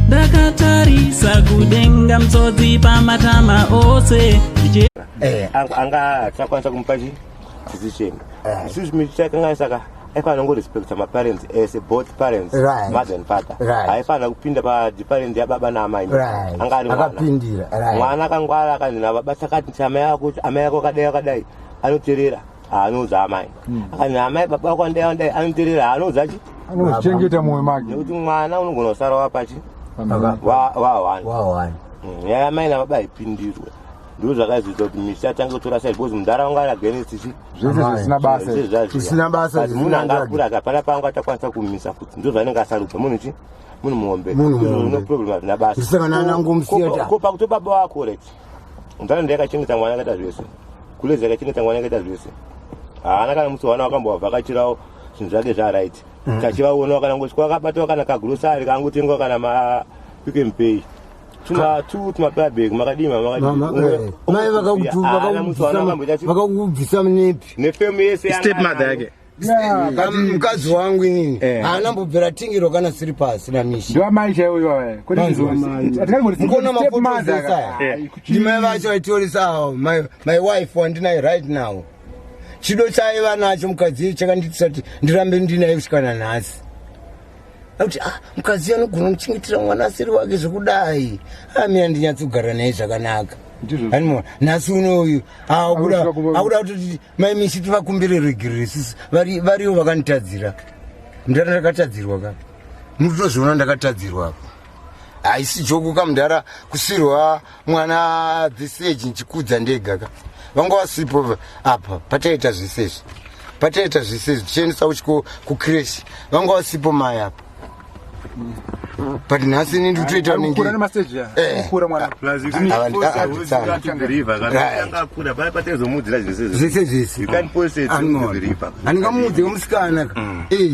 Ndakatarisa kudenga, mtsodzi pamatama ose. Anga atisakwanisa kumupa chi decision. Isusu michakanganisa ka, aifanira kungorespecta maparents ese, both parents, mother and father. Aifanira kupinda padifferent yababa naamai. Anga ari mwana. Akapindira, right. Mwana akangwara, akanzi nababa takati amai ako, amai ako akadai akadai, anoteerera, haanoudza amai. Akanzi amai, baba wako andai andai, anoteerera, haanoudza chi. Anozvichengeta mwoyo make. Nekuti mwana unogona kusara wapachi wawani. Wawani. Nyaya yamai nababa haipindirwe. Ndo zvakazoita kuti misha atange kutora side, because mundaraunda ari against chi. Zvese zvisina basa. Zvisina basa, But munhu zvisina anga akura, akapana pangu atakwanisa kumisa futi, ndo zvaanenge asarudza. Munhu chi, munhu muhombe. Munhu muhombe. No problem, hazvina basa. Ndisangana nangomusiya Ko pakuti baba wako, right, mundaraunda yakachengeta mwana, akaita zvese, kulezi yakachengeta mwana, akaita zvese, haana kana musi wana wakambovavhakachirawo zvinhu zvake zvaright. Tachivaonawo kana ngosvika wakabatwa kana kagrosari kangotengwa kana ma Pick n Pay, tuma tu tumapabag makadima. Mama, mai vakakubvisa munepi? Nefemu yese. Step mother yake. Mukadzi wangu inini haana mbobvira tingirwa kana siri pasi namishi. Ndiwamai chaiwo iwawa. Mukona mafotos aya, ndimai vacho vaitorisa avo. My wife wandinaye right now, chido chaaiva nacho mukadzi chakandiitisa kuti ndirambe ndinaye kusvika nanhasi, akuti, "Ah, mukadzi anogona kuchengetera mwana asiri wake zvekudai. Amira ndinyatsogara naye zvakanaka." Ndizvo. Animo nhasi unoyu akuda Akusvika akuda kutoti mai Mishi tivakumbire regerero isusu varivo vakanditadzira. Mundara, ndakatadzirwa ka, murikutozviona, ndakatadzirwa apa. Haisi joke ka, mundara, kusirwa mwana this age ndichikudza ndega ka. Vanga vasipo apa pataita zvese izvi, pataita zvese izvi, tichiendesa kuchiko kucreche, vanga vasipo mai apa. But nhasi ini ndikutoita Kukura nemastage ya. Kukura mwana. Akakura paya pataizomuudzira zvese. Zvese zvese. You can't force it to the river. Handingamuudze musikana ka. Eh.